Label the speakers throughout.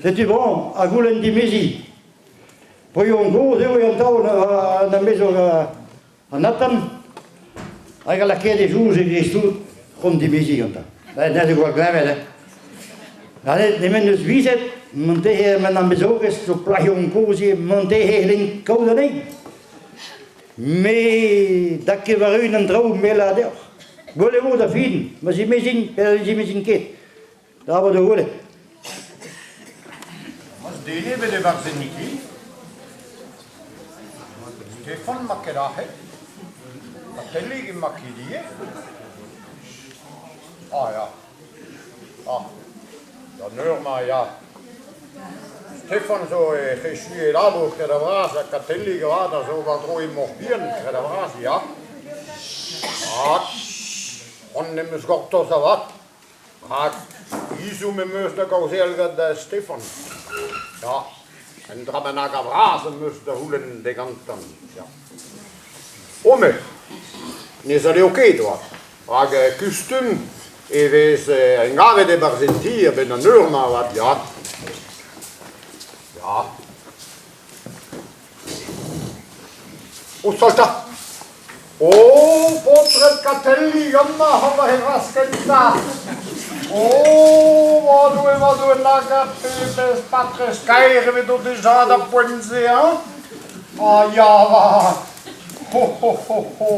Speaker 1: Setu bon, ha goulenn dimeziñ. Poion gozh eo an taol an amezog an atant hag a lakaet e soñj e soud c'hoant dimeziñ gantañ. Neuze e oa klevet hein. Ha nemet n'eus vizet mont dezhe man amezogez zo plac'hion kozh ivez mont dezhe c'hellint kaout anezhi. Me da ket war-eeun an traoù me lâr deoc'h. Gwell e vo da fin, ma zimezin pe na zimezin ket. Da vo da welet.
Speaker 2: Mas den ebet e-barzh en iti. Stefan 'ma ket aze. Ha pellik emañ ket ivez. Ah ya. Ah, d'an eur-mañ ya. Stefan zo ec'h echuiñ e labour kred-a-vras ha Katellig avat a zo war-dro he moc'h bihan kred-a-vras ya. Mat, c'hoant em eus gortoz avat. Rak ezhomm em eus da gaozeal gant Stefan. Ya, un dra bennak a vras am eus da c'houlenn digantañ. Ya. O me, ne zaleo ket avat, rak kustum e vez engavet e-barzh en ti a-benn an eur-mañ avat, ya. Ya. O saltañ O paotred Katellig amañ ober he vras kentañ O ma Doue, ma Doue, nag a pebezh patrez kaer e vezo dija da poent-se hein Ah ya 'vat Ho ho ho ho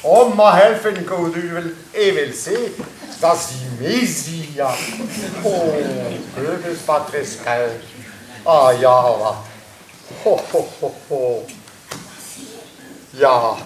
Speaker 2: Oh ma c'hellfen kaout evel-se da zimeziñ ya Oh pebezh patrez kaer Ah ya 'vat Ho ho ho ho Ya.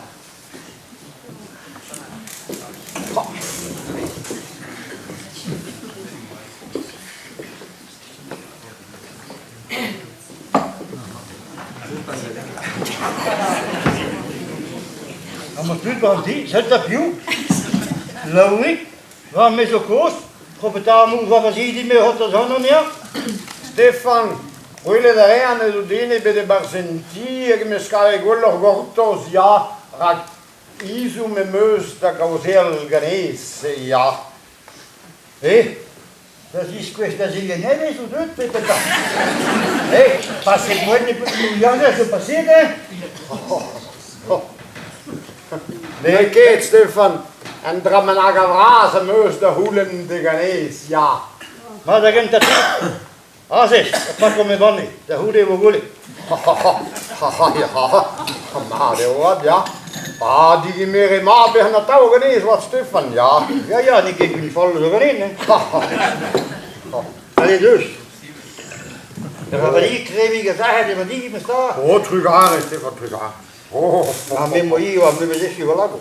Speaker 1: Amañ tud war an ti, sell 'ta piv? Laouig, va me zo kozh, Tro-petamou war va zidi me c'hortoz ac'hanon ya?
Speaker 2: Stefan, gwelet a rean ez out den ebet e-barzh en ti hag em eus kavet gwelloc'h gortoz, ya, rak ezhomm em eus da gaozeal ganez, ya.
Speaker 1: Eh, da ziskouez da zilhad nevez out deuet pe petra? Eh, paset moen e Yann zo paset, hein?
Speaker 2: N'eo ket, Stefan, un dra bennak a vras am eus da c'houlenn diganez, ya.
Speaker 1: Ma da gentañ tout, azez, ha pakomp e banne, da c'houde e vo gwelet.
Speaker 2: Ya, mat eo avat, ya. Ah, digemeret mat bezañ atav ganez, 'oa Stefan, ya.
Speaker 1: Ya, ya, n'eo ket gwin fall zo ganin, hein. Allez, deus. Ra kreviñ a emañ dit, meus
Speaker 2: Oh, trugarez, Stefan, trugarez. Oh,
Speaker 1: Ha me 'mo ivez, ha me 'vez echu va labour.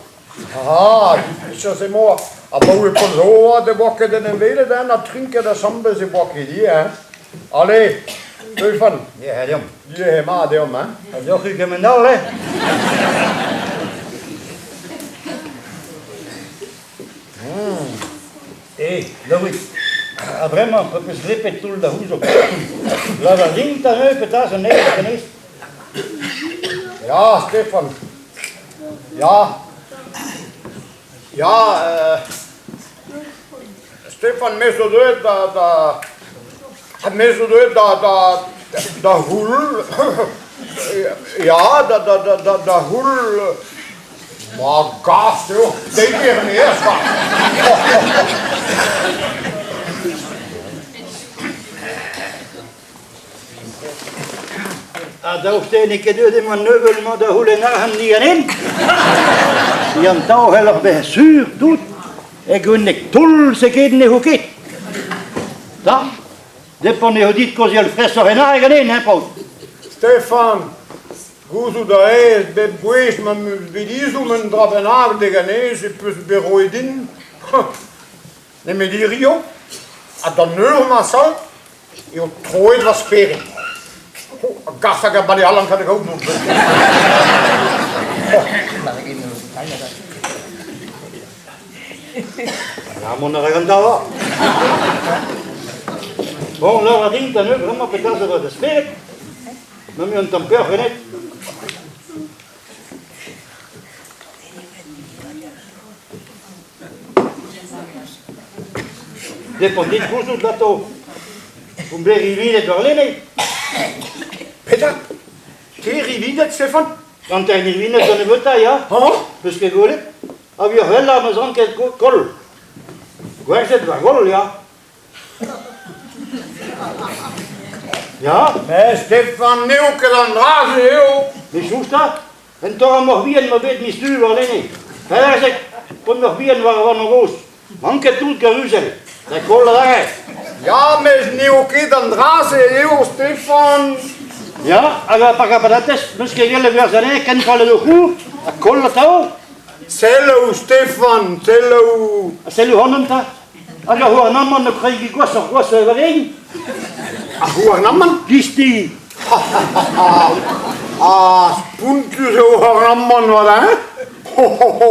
Speaker 2: Ah, dipichas emañ. Abaoe pell zo 'vat e oa ket en em welet, hein, ha trinket asambles e oa ket ivez, hein. Allez, Stefan.
Speaker 1: Ya, deomp.
Speaker 2: Ya, mat deomp, hein.
Speaker 1: Ha deoc'h-hu kement all, eh? Eh, Laouig, ha bremañ pa 'peus lepet toull da c'houzoug, lavar din 'ta neuze petra zo nevez ganez?
Speaker 2: Ya, Stefan. Ya. Ya, euh, Stefan, me zo deuet da, da, me zo deuet da, da, da c'houl, ya, da, da, da, da, da c'houl Ma gast eo, deiz er-maez va!
Speaker 1: Ha daoust eo n'eo ket deuet emañ nebeut-mañ da c'houlenn arc'hant diganin? Yann Tao c'helloc'h bezañ sur tout hag unnek toull se ket n'eo ket. Da, depend eo dit kaozeal fraeshoc'h en ganin, hein, paotr?
Speaker 2: Stefan, Gouzout a rez bep gwech ma 'm eus bet ezhomm un dra bennak diganez e peus bet roet din. Nemet hirio, ha d'an eur-mañ sal, eo troet va spered. Oh, gas hag a bale alan da gaout mon
Speaker 1: Ya, mont a ra gant da Bon, lavar din 'ta neuze bremañ petra zo da spered. Ma 'm un tamm peoc'h ganit. Depend dit gouzout 'lato. On bet rivinet warlene.
Speaker 2: Petra? Te rivinet, Stefan?
Speaker 1: Gant un rivinet da nebeutañ, ya.
Speaker 2: Hañ?
Speaker 1: Peus ket gwelet? Ha wir wellañ 'm eus ranket koll. Gwerzhet war goll, ya. Ya?
Speaker 2: Met Stefan, n'eo ket an dra-se eo.
Speaker 1: Me soñj 'ta, un tamm moc'h bihan 'ma bet miz Du warlene. 14 pont moc'h bihan war ar gozh. Manket tout Karuzel. Da koll adarre.
Speaker 2: Ya, mes n'eo ket an dra-se eo, Stefan.
Speaker 1: Ya, hag ar pak a patatez, n'eus ket gellet gwerzhañ anezhe ken kalet o c'hour, ha koll atav.
Speaker 2: Selaou, Stefan, selaou.
Speaker 1: Ha selaou ac'hanon 'ta. Hag ar c'houarnamant o kregiñ gwashoc'h-gwashañ war eeun.
Speaker 2: Ar c'houarnamant?
Speaker 1: Gisti.
Speaker 2: Ah, spontus eo ar c'houarnamant, voilà, hein? Ho, ho, ho.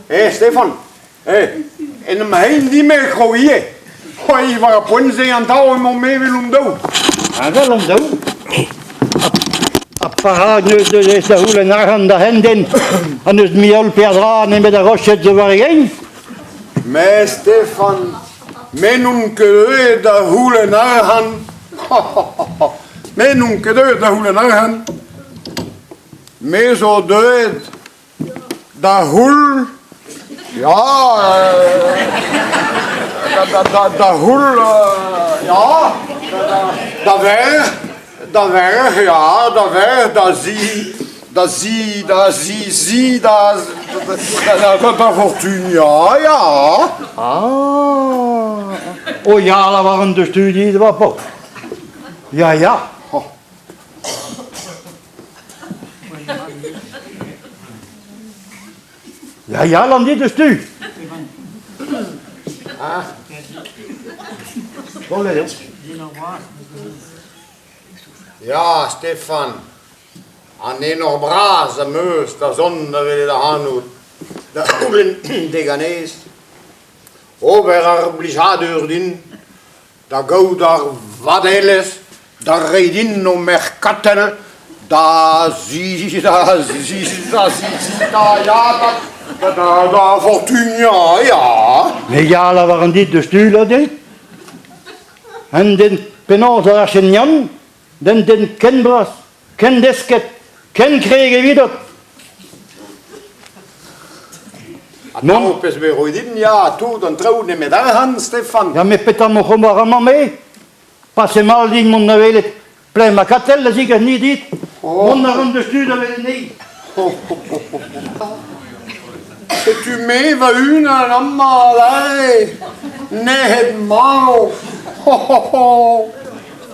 Speaker 2: Eh, Stefan, eh, en em hein dime e krog ivez. C'houi war ar poent-se an taol emañ mevel hon daou.
Speaker 1: Heñvel hon daou. Ha perak n'eus deus da c'houlenn arc'hant da hen-den ha n'eus mui holl peadra nemet ar roched zo war e gein?
Speaker 2: Mais Stefan, me n'on ket deuet da c'houlenn arc'hant. Me n'on ket deuet da c'houlenn arc'hant. Me zo deuet da c'houl, ya, da c'houl, ya, da verc'h, da verc'h, ya, da verc'h, da zi, da zi, da zi, zi, da, da, da fortun, ya, ya.
Speaker 1: Ah, oh ya, lavaran deus studi va paotr. Ya, ya. Ya, ya, Landi, deus tu.
Speaker 2: Ah.
Speaker 1: Bon, eo.
Speaker 2: Ya, Stefan, an enor bras am eus da zont da welet ac'hanout, da c'houlenn diganez ober ar blijadur din da gaout ar vadelezh da reiñ din ho merc'h Katell da zi da zi da zi da ya da da da fortuniañ ya.
Speaker 1: Me ya lavaran dit deus tu Lodé. Un den penaos a archen Yann, d'un den ken bras, ken desket, ken kreg evidot.
Speaker 2: Non, pezh bet roet din, ya, tout an traoù nemet arc'hant, Stefan.
Speaker 1: Ya, met petra m'oc'h ober amañ, me? Pase mall din mont da welet Plein ma Katell da zigas ni dit. Mont a ran deus tu da welet anezhi.
Speaker 2: Setu me va-unan amañ adarre, nec'het marv.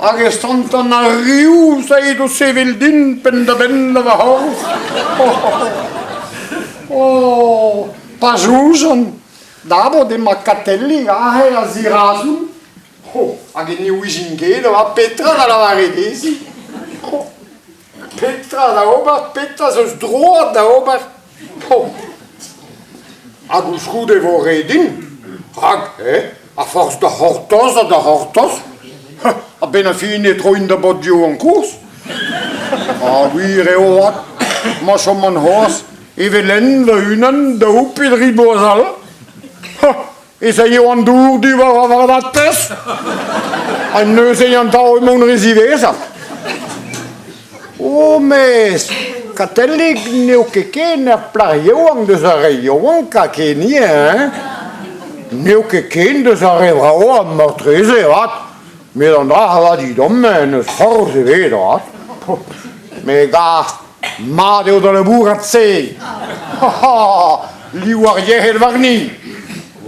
Speaker 2: Hag e santan ar riv aet o sevel din penn-da-benn da va c'horf. Oh, pa soñjan, dabot emañ Katellig aze a-zirazon. Oh, hag e ne ouizin ket avat petra da lavaret dezhi. Oh, petra da ober, petra 'z eus droad da ober. Oh. Ha koulskoude e vo ret din, rak eh, a-forzh da c'hortoz ha da c'hortoz, a-benn ar fin e troin da baotr Diwan kozh. Ha gwir eo avat, ma choman c'hoazh evel-henn va-unan daou pe dri bloaz all, ez aio an dour diwar ar varatez ha neuze an taol emaon re ziwezhat. Oh mes Katellig n'eo ket ken ar plac'h yaouank deus ar re yaouankañ ken ivez hein. N'eo ket ken deus ar re vravañ marteze avat met an dra avat evidon-me n'eus forzh ebet avat. Me gast mat eo da labourat se. Liv ar yec'hed warni.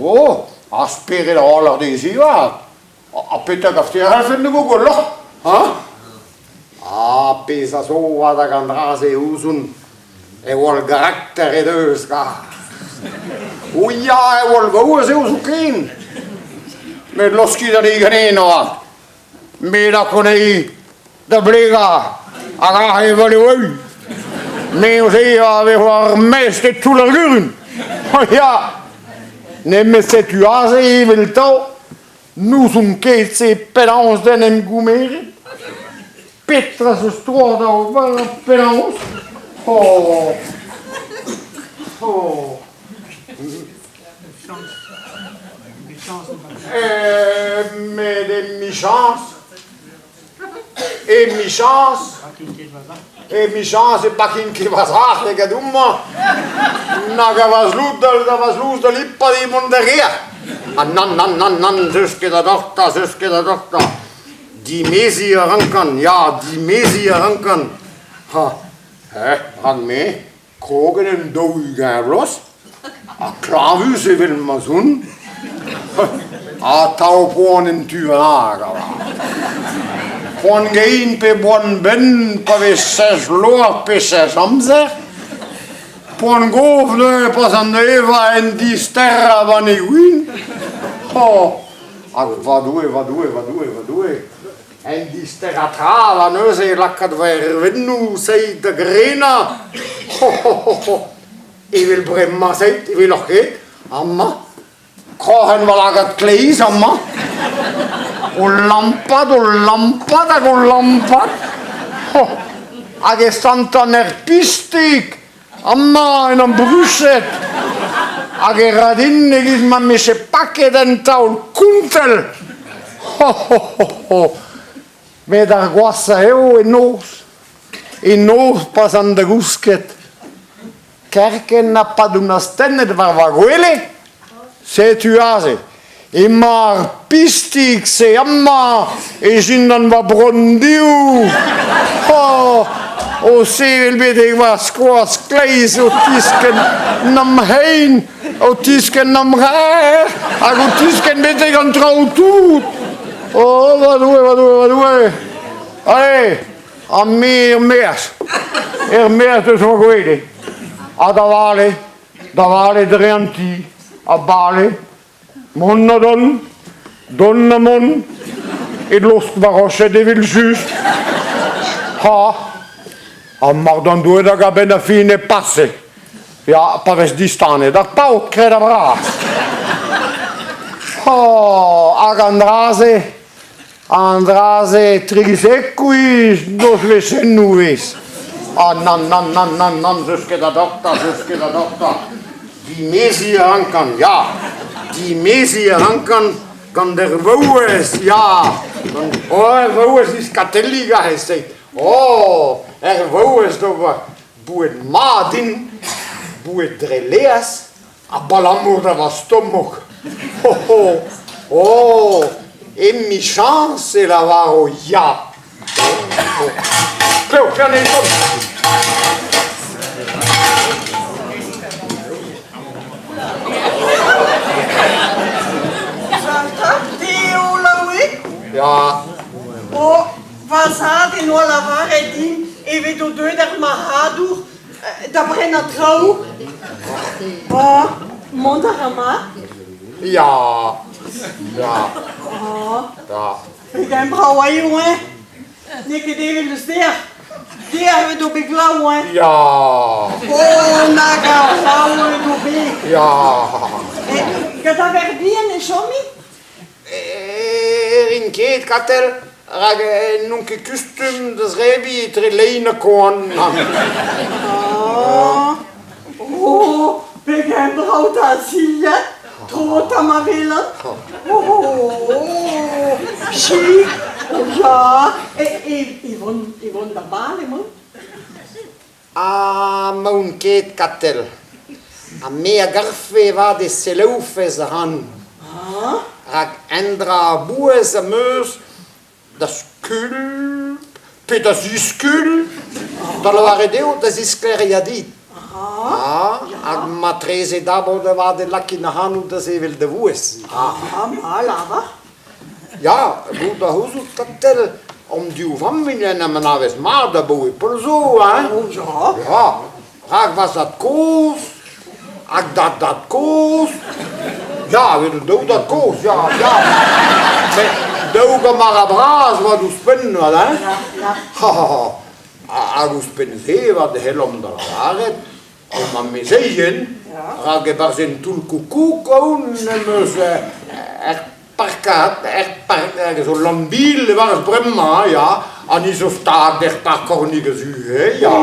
Speaker 2: Oh, ar spered a-walc'h dezhi avat. Ha petra 'gav-te a c'hallfen da vo gwelloc'h, hañ? Ah, pezh a zo avat hag an dra-se ouzon e wall garakter he deus kar. O ya, e wall vaouez eo zoken. Met laoskit anezhi ganin avat. Me lako anezhi da blegañ hag aze e valeo eeun. Me neuze a vezo ar mestr e toull ar gurun. Ya, nemet setu aze eveltañ n'ouzon ket se penaos d'en em goumeret. Petra 'z eus tro da ober penaos? Oh. Oh. Met emichañs. Emichañs, emichañs e pakin ket va zrac'h eget homañ, nag a va zlouz da va zlouz da lipat evit mont d'ar gêr. Ha nann, nann, nann, nann, 'z eus ket da dortañ, 'z eus ket da dortañ. Dimeziñ a rankan, ya, dimeziñ a rankan. Ha, eh, rak-me, krog en un 40 vloaz, ha klañvus evel ma'z on, atav poan en tu bennak avat. Poan gein pe boan benn pa vez seizh loar pe seizh amzer, poan gof neuze pa'z an da evañ en disterañ banne gwin. Oh, hag va Doue, va Doue, va Doue, va Doue! En disterañ tra va neuze lakaat va ervennoù seit da grenañ. Ho, ho, ho, ho. Evel bremañ seit, evel ket, amañ. Kroc'hen va lagad kleiz amañ. O lampat, o lampat hag o lampat. Ho. Hag e santan er pistig Amañ en am bruched hag e ra din e-giz ma 'mije paket un taol kontell. Ho ho ho ho. Met ar gwashañ eo en noz, en noz pa'z an da gousket. Kerkent ha pa on astennet war va gwele, setu aze. Emañ ar pistig-se amañ e zindan va bronn-div. Oh, o sevel betek va skoaz kleiz o tiskenn n'am c'hein, o tiskenn n'am c'her, hag o tiskenn betek an traoù tout. Oh, va Doue, va Doue, va Doue. Allez, ha me er-maez, er-maez deus va gwele. Ha da vale, da vale dre an ti, ha bale, Mont ha dont, dont ha mont, e lost va roched evel-just. Ha, ha mar d'an Doue hag a-benn ar fin e pase. Ya, pa vez distanet ar paotr kred a-bras. Oh, hag an dra-se, an dra-se trizek-kuizh nozvezhennoù 'vez. Ah nann, nann, nann, nann, nann, 'z eus ket da dortañ, 'z eus ket da dortañ. Dimeziñ a rankan, ya. Dimeziñ a rankan gant ur vaouez, ya. Gant oh, ur vaouez iskatellig aze. Oh, ur vaouez d'ober boued mat din, boued dre laezh, abalamour da va stomok. Ho, ho, oh, emichañs e lavaro ya. Klev, klev anezhi.
Speaker 3: Te eo Laouig?
Speaker 2: Ya.
Speaker 3: Oh, va zad en doa lavaret din e vezo deuet ar marc'hadour da brenañ traoù. Oh, mont a ra mat?
Speaker 2: Ya, ya, ya.
Speaker 3: Pegen brav eo, hein? N'eo ket evel eus dec'h. Dec'h edo bet glav, hein?
Speaker 2: Ya.
Speaker 3: Oh, nag a c'hlav edo bet.
Speaker 2: Ya.
Speaker 3: Gant ar verc'h bihan e chomi?
Speaker 2: E rin ket, Katell, rak n'on ket kustum da zebriñ etre lein ha koan.
Speaker 3: Oh, oh, pegen brav da zilhad, tro 'ta ma welan. Oh, oh, chik, oh ya, e, e, e vont, e vont da bal emañ.
Speaker 2: Ha 'maon ket, Katell. Ha me a garfe avat e selaoufes ac'hanon. Rak un dra a-bouez am eus da skulp pe da ziskulp, da lavaret eo da zisklêriañ dit. Ah, hag matreze dabord avat e lakin ac'hanout da sevel da vouezh.
Speaker 3: Ah, ma lavar.
Speaker 2: Ya, goût a c'houzout, Katell, an div vamm en em anavez mat abaoe pell zo, hein?
Speaker 3: Oh, ya.
Speaker 2: Ya, rak va zad-kozh hag da dad-kozh, ya, evel daou dad-kozh, ya, ya. Met daou gamarad bras 'oa ouzhpenn, 'vat, hein?
Speaker 3: Ya, ya.
Speaker 2: Ha, ha, ha. Hag ouzhpenn-se, 'vat, e c'hellomp da lavaret An amezeien, rak e-barzh un toull-koukoug on em eus er parkad, er park hag zo Lambil e-barzh bremañ, ya, ha ni zo stag er park kornig eus ivez, ya.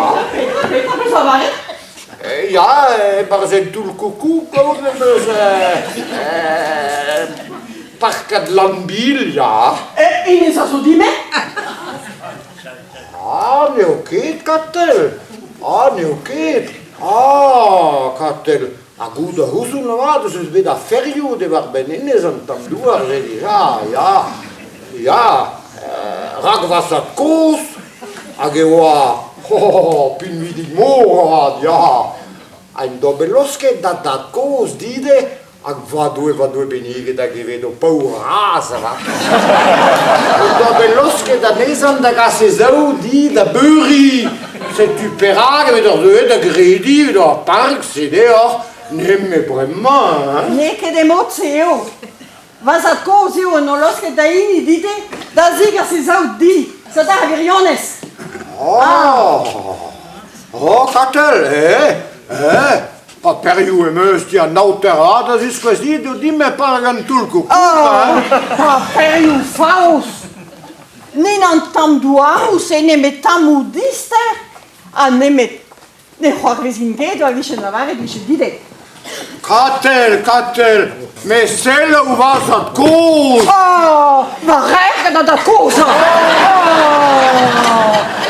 Speaker 3: Petra 'peus lavaret?
Speaker 2: Ya, e-barzh un toull-koukoug on em eus parkad Lambil, ya.
Speaker 3: Hennezh a zo din-me?
Speaker 2: Ah, n'eo ket, Katell! Ah, n'eo ket! Ah, Katell, ha goût a ouzon avat ez eus bet aferioù diwar-benn hennezh an tamm douar-se dija, ya, ya, rak va zad-kozh hag e oa oh, pinvidik-mor avat, ya, en doa bet laosket da dad-kozh dide Hag va Doue, va Doue benniget hag evet ho paour razh avat. O doa bet laosket anezhañ da gas e zaou di da beuriñ. Setu perak e vezoc'h deuet da grediñ evit ar park-se deoc'h nemet bremañ. Hein?
Speaker 3: N'eo ket e mod-se eo. Va zad-kozh eo en doa laosket da hini dit-te da zegas e zaou di. Sed ar wirionez.
Speaker 2: Oh, oh Katell, eh, eh, Paperioù em eus ti an aoter avat da ziskouez dit eo din-me park an toull-koukoug.
Speaker 3: Oh, paperioù faos! N'int an tamm douaroù-se nemet tammoù dister ha nemet ne c'hoarvezint ket pa vije lavaret vije dit
Speaker 2: Katell, Katell, me selaou va zad-kozh!
Speaker 3: Oh, va rec'h gant an dad-kozh! Oh,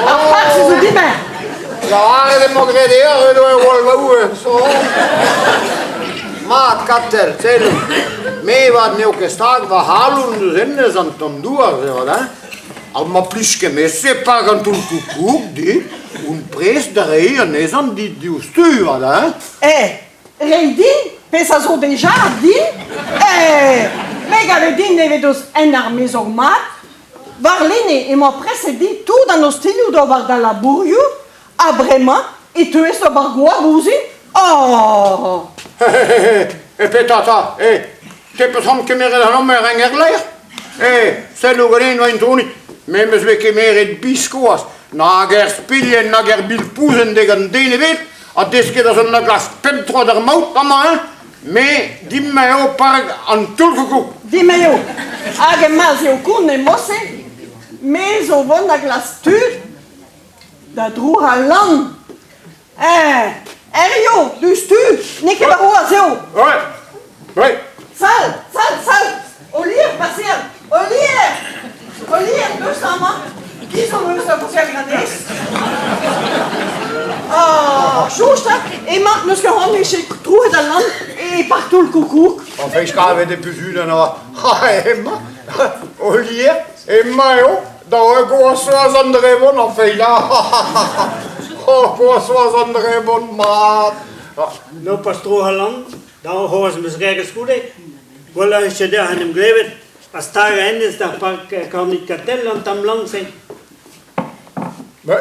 Speaker 3: ar farz zo din-me!
Speaker 2: Lavaret emañ graet deoc'h edo e wall vaouez. Oh. Mat, Katell, sell, me 'vat n'eo ket stag va c'halon deus hennezh an tamm douar-se 'vat hein. Ha ma plij ket me-se pak an toull-koukoug dit, on prest da reiñ anezhañ dit diouzhtu 'vat hein.
Speaker 3: Eh, reiñ din pezh a zo deja din? Eh, me gave din ne vez deus en ar mezog mat Warlene emañ preset din tout an ostilhoù d'ober da labourioù ha bremañ e teuez d'ober goap ouzhin? Oh!
Speaker 2: E petra 'ta? E, te 'peus c'hoant kemeret ac'hanomp er renk-erlec'h? E, selloù ganin va intronig, me 'm eus bet kemeret biskoazh nag er spilhenn nag er bilpouzenn degant den ebet ha desket a zont da glask pemp troad ar maout amañ hein? Me, din-me eo park an toull-koukoug.
Speaker 3: Din-me eo. Hag ma'z eo kont e mod-se, me zo vont da glask tud da drouc'hañ lann. Eh, Herrio, diouzhtu, n'eo ket warc'hoazh eo.
Speaker 2: Ouais, ouais.
Speaker 3: Sal, sal, sal, Olier, paseal, Olier, Olier, deus amañ. Giz am eus da voseal ganez. Ah, soñj 'ta, emañ n'eus ket c'hoant e vije trouet al lann e park toull-koukoug.
Speaker 2: An feiz kavet e peus unan oa. Ha emañ, Olier, emañ eo, da gwashoazh an drebon, an feiz Oh, gwashoazh an drebon, mat.
Speaker 4: No pas tro al lann, da c'hoazh 'm eus graet goude. Gwelloc'h e vije deoc'h en em glevet ha stagañ hennezh d'ar park kornig Katell an tamm lann-se.
Speaker 2: Be.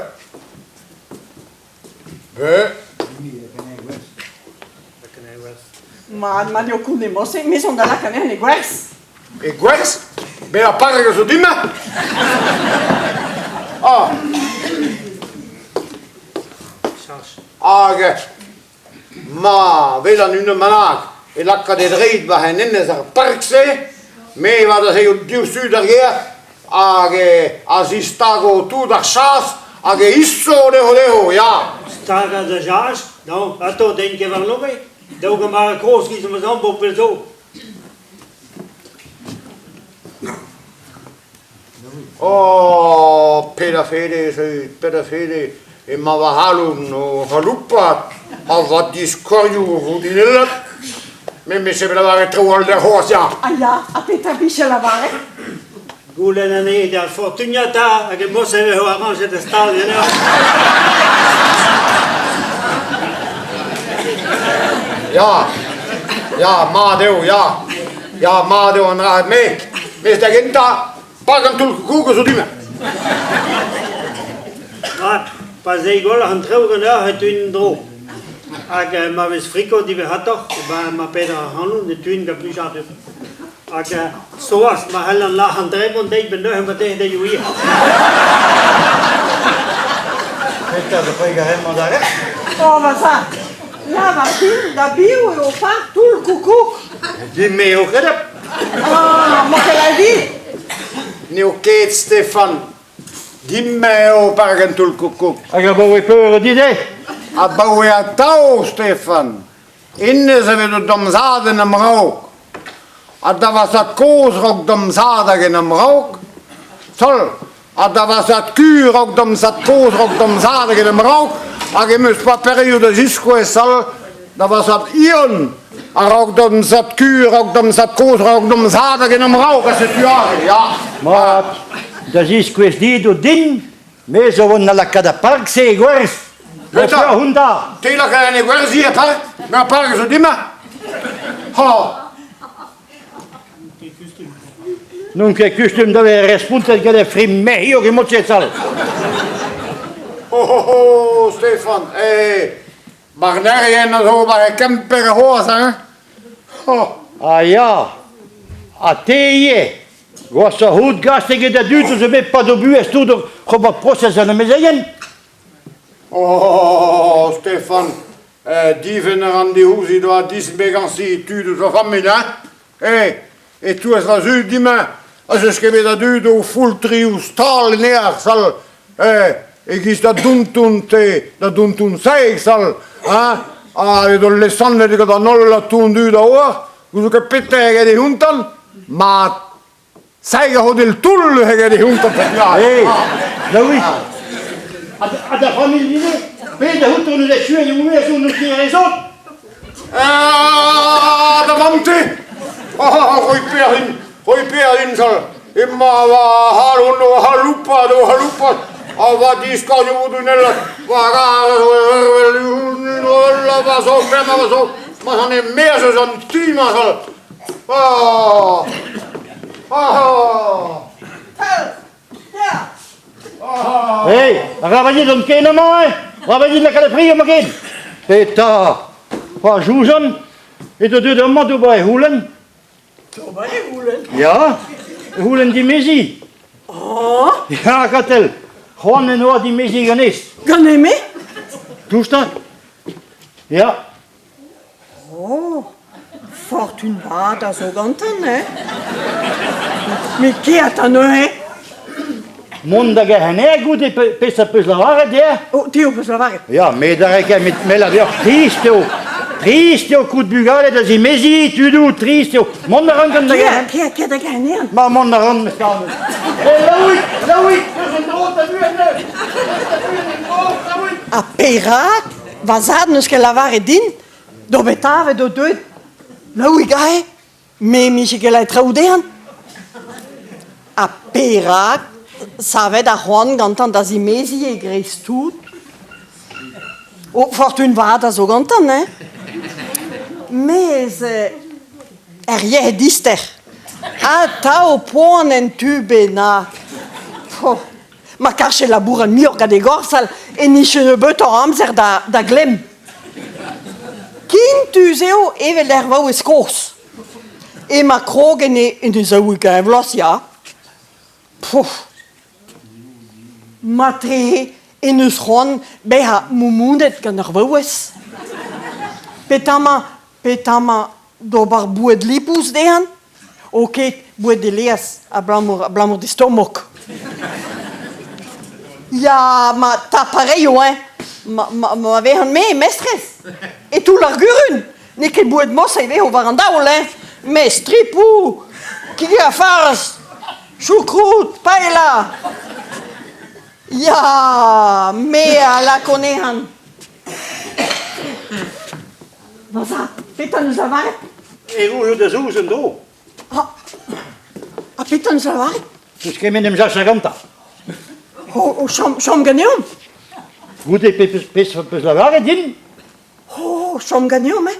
Speaker 2: Be.
Speaker 3: Mat, mat eo koulz emañ-se, me zo da lakaat anezhañ e gwerzh.
Speaker 2: E gwerzh? Bezañ parek a zo din-me? Ah. Hag Ma welan unan bennak e lakaat e dreid war en enez ar park-se, me 'vat az aio diouzhtu d'ar gêr hag a zistago tout ar chas hag e iso dezho dezho, ya.
Speaker 4: Stagañ da jas, non, atav den ket warno Daou gamara kozh 'giz ma zamm bo pell zo.
Speaker 2: Oh, pet a fede, pet a fede, emañ va c'halon o c'haloupat ha va diskorioù o voudinellat. Me 'mije bet lavaret traoù all dezho c'hoazh, ya.
Speaker 3: Ah ya, ha petra 'vije lavaret?
Speaker 4: Goulenn anezhe da fortuniata hag e mod-se e vezo arañjet da stal ganeoc'h.
Speaker 2: Ya, ya, mat eo, ya. Ya, mat eo an dra me. Mes da gentañ, pak an toull-koukoug a zo du-mañ.
Speaker 4: Mat, pa 'z eo gwelloc'h an traoù ganeoc'h e teuin en-dro. Hag ma vez friko diwezhatoc'h, ben ma peder ac'hanon e teuin gant plijadur. Hag soaz, ma c'hellan lâr an drebon dezhi benn neuze ma dezhe dezhi wir.
Speaker 1: Petra zo c'hwek ar hemañ da
Speaker 3: Oh, va zad, lavar din da biv eo par toull-koukoug.
Speaker 2: Din-me eo ket
Speaker 3: Ah, ma ket a dit.
Speaker 2: N'eo ket Stefan. Din-me eo park an toull-koukoug.
Speaker 1: Hag abaoe peur dit eo?
Speaker 2: Abaoe atav, Stefan. Hennezh a vez o d'am zad en am raok. Ha da va zad-kozh 'raok d'am zad hag en am raok. Sol. Ha da va zad-kuñv a-raok d'am zad-kozh, a-raok d'am zad hag en em raok, hag em eus paperioù da ziskouez all da va zad Ion, a-raok d'am zad-kuñv, a-raok d'am zad-kozh, a-raok d'am zad hag en em raok, ha setu aze, ya.
Speaker 1: Mat, da ziskouez dit o din, me zo vont da lakaat ar park-se e gwerzh.
Speaker 2: Petra?
Speaker 1: Petra da?
Speaker 2: Te laka en e gwerzhiñ er park? Mais ar park zo din-ma. Ha,
Speaker 1: N'on ket kustum da vezañ respontet gant e fri mec'hioù e-mod-se.
Speaker 2: Ho ho ho, Stefan, eh, barnerien a zo war e Kemper c'hoazh, hein? Oh.
Speaker 1: Ah ya, ha te ivez. Gwashoc'h out gast eget da dud zo bet 'pad o buhez tout oc'h ober prosez an amezeien.
Speaker 2: Oh, Stefan, Divenn a ran diouzhit oa dismegañsiñ tud eus va familh, hein? Eh, e-touez va zud din-me, ez eus ket bet a dud o foultriñ ouzh tal en aer sal, eh, e-giz da donton te, da donton Saig sal, hein? Ha edo lesanvet gant an holl a dud a oar, gouzout ket petra eget e hontan, mat Saig a rodell toull neuze get e hontan
Speaker 1: Hey, Laouig, ha da familh ivez? Bet da c'hoût hon eus echuet e mouezh hon eus ket
Speaker 2: Ah, da vamm-te! Ah, roi peoc'h din, roi peoc'h din, sal. Emañ va c'halon o c'haloupat, o c'haloupat. Ha va diskornioù dunellat, va gar a zo evel va zo, va zo, ma 'z an e-maez eus an ti-mañ, sal. Ah! Ah!
Speaker 1: Hey, arabat dit dont ken amañ, eh? Arabat dit lakaat e pri amañ ken. Petra? Pa Jouzan, edo deuet amañ d'ober e c'houlenn.
Speaker 3: D'ober e c'houlenn?
Speaker 1: Ya, e c'houlenn dimeziñ.
Speaker 3: Oh!
Speaker 1: Ya, Katell, c'hoant en doa dimeziñ ganez.
Speaker 3: Ganin-me?
Speaker 1: Touch-ta. Ya.
Speaker 3: Oh, fortun vat a zo gantan, eh? Met kaer 'ta neuze!
Speaker 1: Mont da Gerhener goude peseurt peus lavaret dec'h?
Speaker 3: Oh, te ho peus lavaret.
Speaker 1: Ya, met a ket, met me lavar deoc'h, trist eo. Trist eo kaout bugale da zimeziñ, tudoù, trist eo. Mont a ran gant da Gerhener.
Speaker 3: Kea, kea da Gerhener.
Speaker 1: Ma, mont a ran, mestarnez. Eh, Laouig, Laouig, deus en-dro ta buhez neuze. Deus ta buhez en-dro, Laouig.
Speaker 3: Ha perak Va zad n'eus ket lavaret din d'ober tavet o deuet Laouig aze, me 'mije ket lakaet traoù dezhañ. Ha perak savet ar c'hoant gantañ da zimeziñ e-kreiz-tout? Oh, fortun vat a zo gantañ, hein? Mes er yec'hed dister, atav poan en tu bennak. Oh. Ma karje labourat muioc'h gant e gorsal e nije nebeutoc'h amzer da, da glemm. Kintus eo evel er vaouez kozh. Emañ krog en e, en e zaou-ugent vloaz, ya. Pouf. Matre en deus c'hoant bezañ moumounet gant ur vaouez. Petra petra d'ober boued lipous dezhañ? O ket, boued e laezh abalamour, abalamour d'e stomok. Ya, ma tap a reio, hein. Ma, ma, ma vezan-me mestrez. E toull ar gurun. N'eo ket boued mos e vezo war an daol, hein. Mes tripoù, kig ha farz, choucroute, paella. Ya, me a lako anezhan. Va zad, petra 'neus lavaret?
Speaker 1: Erru eo da zous en-dro.
Speaker 3: Ha, ha petra 'neus lavaret?
Speaker 1: N'eus ket em sachañ gantañ.
Speaker 3: O, o chom, chom ganeomp.
Speaker 1: Goude pezh peus lavaret din?
Speaker 3: Oh, chom ganeomp, eh?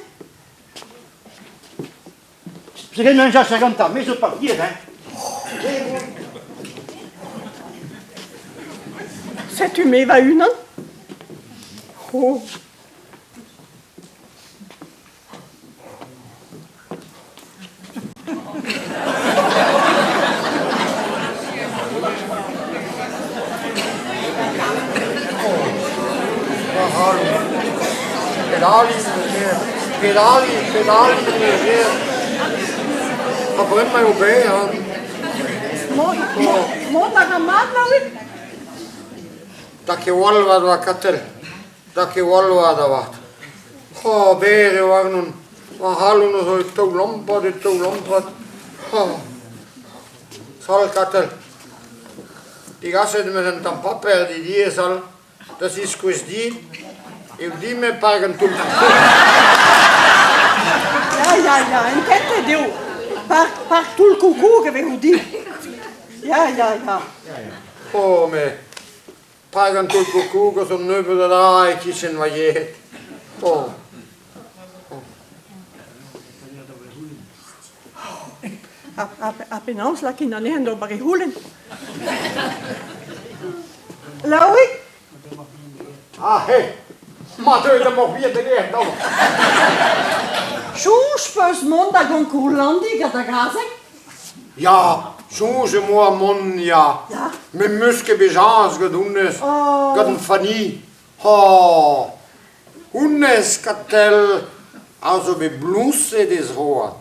Speaker 1: N'eus ket em sachañ gantañ, me zo partiet, hein.
Speaker 3: Setu me va-unan. Oh.
Speaker 2: Pedaliñ, pedaliñ, pedaliñ, Ha bremañ eo berr, hein.
Speaker 3: Mont a ra mat, Laouig?
Speaker 2: Da ket wall war va Katell. Da ket wall war avat. Oh, berr eo warnon. Va c'halon a zo e taolampat, e taolampat. Oh. Sal Katell. Degaset em eus un tamm paper dit ivez holl da ziskouez dit eo din-me park an toull.
Speaker 3: Ya, ya, ya, ententet eo. Park, park toull-koukoug e vezo dit. Ya, ya, ya.
Speaker 2: Oh, mais park an toull-koukoug a zo nebeut a dra e-kichen ma yec'hed. Oh.
Speaker 3: Ha penaos lakain anezhañ d'ober e c'houlenn? Laouig?
Speaker 2: Ah, he! Ma deuet am morbihan da gêr, daou.
Speaker 3: Soñj 'peus mont da Goncourt-Landi gant da gazeg?
Speaker 2: Ya, soñj em boa mont, ya.
Speaker 3: Ya.
Speaker 2: Met 'm eus ket bet chañs gant honnezh,
Speaker 3: Oh.
Speaker 2: gant Fanny. Oh! Honnezh, Katell, a zo bet bloñset he zroad,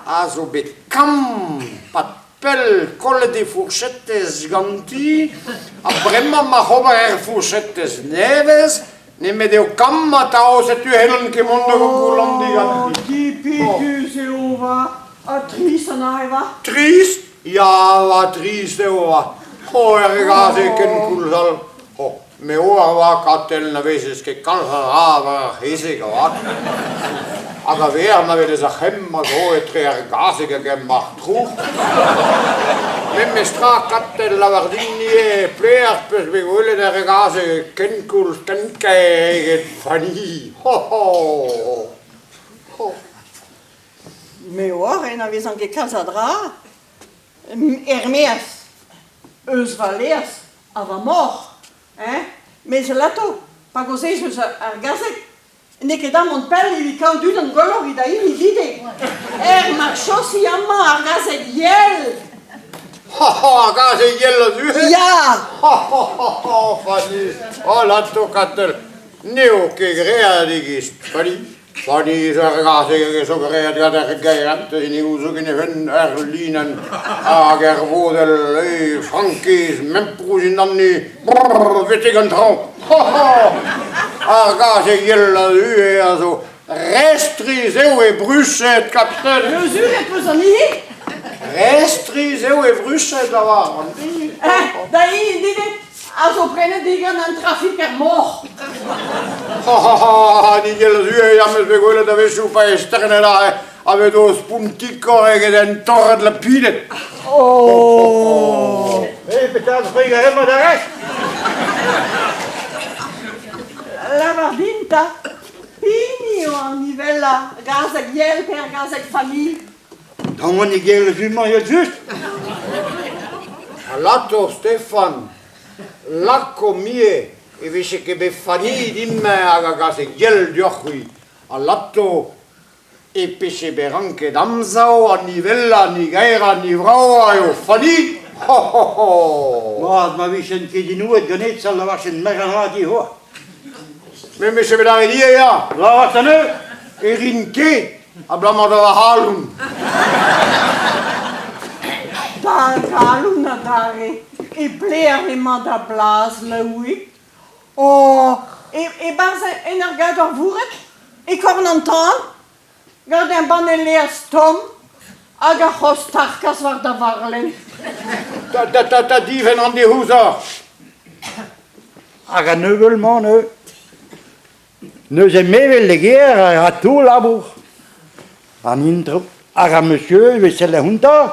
Speaker 2: a zo bet kamm 'pad pell kollet he fourchetez ganti ha bremañ ma c'hober er fourchetez nevez nemet eo kamm atav setu n'hellont ket mont da Goncourt-Landi ganti.
Speaker 3: Oh, dipitus eo va ha trist an ae va.
Speaker 2: Trist? Ya va trist eo va. Oh, er gase kenkoulz all. Oh, Me 'oar 'oa Katell na vezez ket kalz a dra war ar c'hezeg avat. Hag a-vec'h ma welez ar c'hemm a zo etre ar gazeg hag ar marc'h-trouc'h. Memestra Katell lavar din ivez pelec'h 'peus bet gwelet ar gazeg kenkoulz ken kaer eget Fanny. Ho ho! Ho!
Speaker 3: Me 'oar e n'anavezan ket kalz a dra. Er-maez eus va laezh ha va moc'h, hein, mes alato, pa gaozeez eus ar gazeg, n'eo ket amañ pell evit kaout unan gwelloc'h evit da hini dit eo. Er marchosi amañ ar gazeg yell!
Speaker 2: Ha ha, ar gazeg yell a-du?
Speaker 3: Ya!
Speaker 2: Ha ha ha ha, Fanny, alato Katell, n'eo ket graet e-giz Fanny. Fanny zo ar gazeg zo graet gant ar gerent ne ouzo ket even er linenn hag er vodell e frankiz memproù dindanni brrr betek an traoñ. Ho ho! Ar gazeg yell a-du a zo re-strizh eo e bruched, kapten.
Speaker 3: Meuzuret 'peus an hini?
Speaker 2: Re-strizh eo e bruched avat an hini.
Speaker 3: Da hini dit A zo prenet digant an trafiker moc'h.
Speaker 2: Ha ha ha, Nigel Rue am eus bet gwelet a-wechoù pa esternet aze a vezo spontikoc'h eget un torret lapined.
Speaker 3: Oh!
Speaker 1: Eh, petra zo hemañ da rest?
Speaker 3: Lavar din 'ta, pehini eo an nivellañ, gazeg yell pe ar gazeg familh?
Speaker 1: Tamm Nigel Rue-mañ evel-just.
Speaker 2: Alato, Stefan, lakaomp ivez e vije ket bet Fanny din-me hag a gase yell deoc'h-c'hwi. Alato, e peche bet ranket amsav an nivellañ, ni gaerañ, ni vravañ eo Fanny! Ho ho ho!
Speaker 1: Mat, ma vijen ket inouet ganit, sal lavarchen merc'h an dra dic'hoar.
Speaker 2: Me 'mije bet lâret ivez, ya.
Speaker 1: Lavaret anezho?
Speaker 2: E rin ket. Abalamour da va c'halon.
Speaker 3: Da galon adarre, e pelec'h emañ da blas, Laouig? Oh, e-barzh en ur gador vourret, e korn an tan, gant ur banne laezh tomm hag ar c'hozh tarkas war da varlenn.
Speaker 2: Ta ta ta ta divenn an dic'houzoc'h.
Speaker 1: Hag an ebeul-mañ neuze. Neuze mevel e gêr a ra tout labour. An intro hag ar monsieur e vez sellet outañ,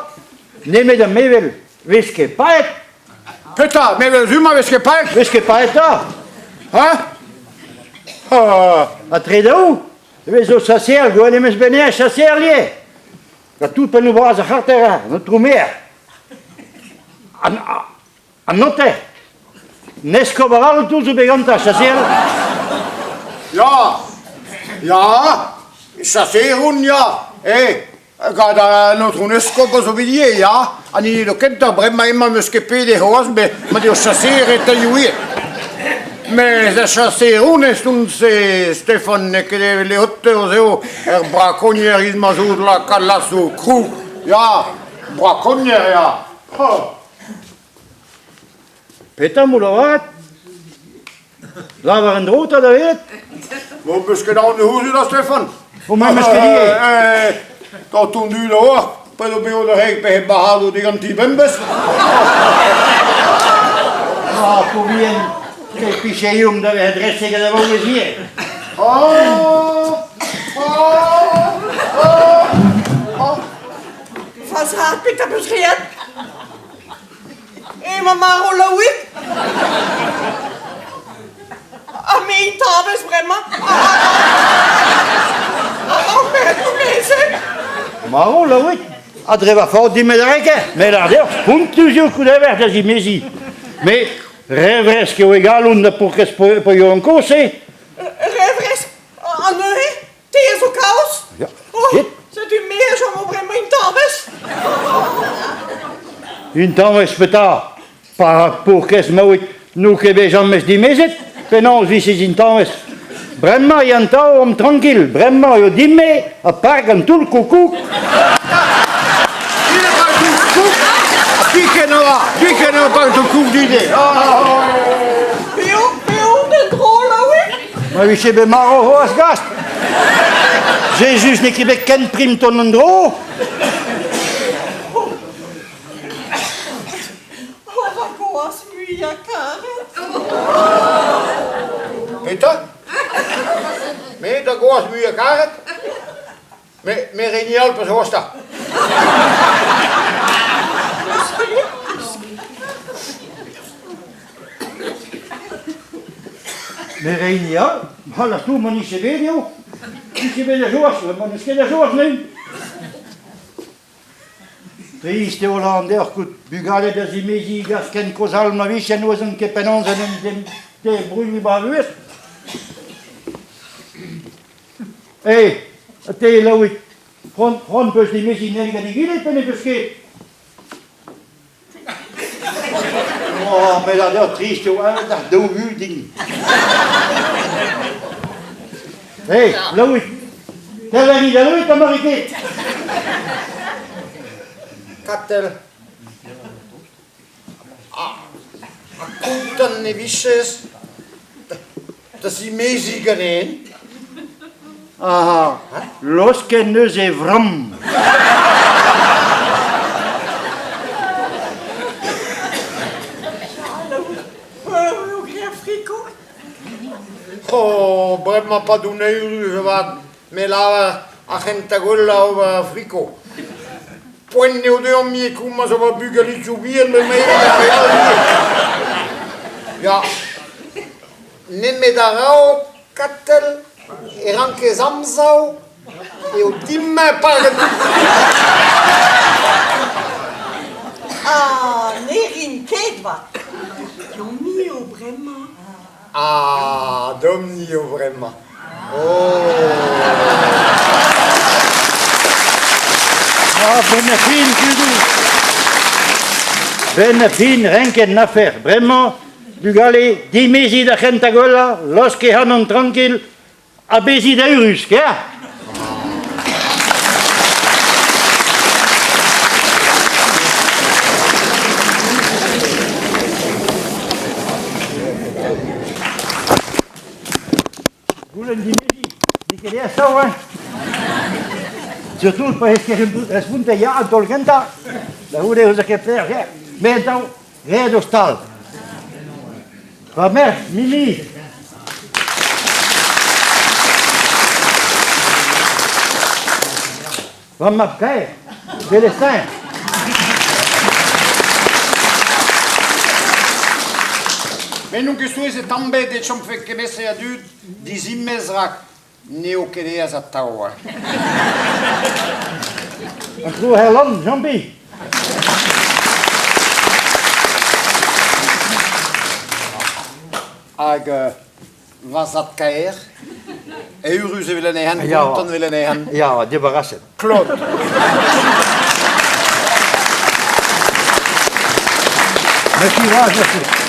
Speaker 1: nemet ar mevel 'vez ket paeet.
Speaker 2: Petra, mevel zu-mañ 'vez ket paeet?
Speaker 1: 'Vez ket paeet 'ta.
Speaker 2: Hein?
Speaker 1: Ha tre daou e vez o chaseal, gwelet em eus bet chaseal ivez. Gant tout pennoù bras ar c'harter, an aotrou maer. An, An noter N'eskob arall tout zo bet gantañ, chaseal.
Speaker 2: Ya, ya, chaseer on, ya. Eh, gant an aotrou 'n eskob a zo bet ivez, ya. An hini do kentañ, bremañ emañ 'meus ket pedet c'hoazh, met ma eo chaseer e taio ivez. Mes ar chaseer on ez on-se, Stefan, n'eo ket evel e oter eo er brakonier iz ma zo lakaat lasoù kroug. Ya, brakonier, ya. Ha.
Speaker 1: Petra 'mo lavaret? Lavar en-dro 'ta da welet.
Speaker 2: M'ho peus ket aon ouzhin da Stefan?
Speaker 1: O ma 'meus ket ivez.
Speaker 2: Gant ton dud a oar, pet o beo da reg pe bac'hadoù diganti bemdez.
Speaker 1: Ah, pauvien, e picheiomp da vezañ dreset gant ar vaouez ivez.
Speaker 2: Oh! Oh! Oh! Oh!
Speaker 3: Va zad, petra 'peus graet? Emañ marv Laouig? Ha me intañvez bremañ? Ha dimezet?
Speaker 1: Marv Laouig? Ha dre va faot dimezet a reke? Me lâr deoc'h, spontus eo koulevec'h da zimeziñ. Me, re vresk eo e galon na pourkez poioù kozh-se.
Speaker 3: Re vresk? Ha neuze? Te a zo kaoz?
Speaker 1: Ya.
Speaker 3: Oh, setu me a chomo bremañ intañvez.
Speaker 1: Intañvez petra? Pa paourkaezh maouet n'o ket bet james dimezet, penaos 'vije intañvez? Bremañ eo an taol omp trankil, bremañ eo din-me ha park an toull koukoug.
Speaker 2: Biken oa, biken oa park an toull dit
Speaker 3: Peo, peo, en-dro, Laouig?
Speaker 1: Ma vije bet marv c'hoazh gast. Jezuz n'eo ket bet ken prim tont en-dro.
Speaker 3: Oh, va gwaz muiañ-karet.
Speaker 2: Petra? Me da gwaz muiañ-karet? Me, me reni all peus c'hoazh
Speaker 1: Me reni all? M'hallas tout ma nije bet eo. Nije bet da joaz, ma n'eus ket da joaz neuze. Trist eo lan deoc'h kaout bugale da zimeziñ gant ken kozh all ma vije n'ouzon ket penaos en em debrouilh ba vuhez. Eh, te Laouig, c'hoant c'hoant 'peus dimeziñ anezhi gant egile pe ne peus ket? Oh, met ar deoc'h trist eo aet ar daou vu din. Hey, Laouig, tel a ri da Laouig ha ma ri ket?
Speaker 2: Katell. Ha kontant e vijes da zimeziñ ganen?
Speaker 1: Ah, laosket 'neus e vramm.
Speaker 3: Peur eo graet friko?
Speaker 2: Oh, bremañ pa doun eürus avat, me lavar ar c'hentañ gwellañ ober friko. Poent eo deomp ivez komañs ober bugaligoù bihan bremañ ar re all ivez. Ya, nemet a-raok Katell e rankez amsav eo din-me paket.
Speaker 3: Ah, ne rin ket 'vat. Deomp-ni eo bremañ.
Speaker 2: Ah, deomp-ni eo bremañ. Oh.
Speaker 1: Ah, benn ar fin, tudoù. Benn ar fin, renket an afer. Bremañ, Bugale, dimezit ar c'hentañ gwellañ, laoskit ac'hanon trankil ha bezit eürus, kea? Goulenn dimeziñ, n'eo ket aesoc'h, hein? Surtout pa ez ket respontet ya an taol kentañ. Da c'houde ez eus ket perzh, met atav Graet eo stal. Va merc'h, Mimi. Va mab-kaer, Célestin.
Speaker 2: Me n'on ket souezhet tamm ebet e chomfe kement-se a dud dizimez rak n'eo ket aes atav.
Speaker 1: An tro Herlan, Jean-Pi.
Speaker 2: Hag va zad-kaer, eürus evel anezhan, kontant evel anezhan.
Speaker 1: Ya, débarrasset.
Speaker 2: Claude.
Speaker 1: Merci, merci.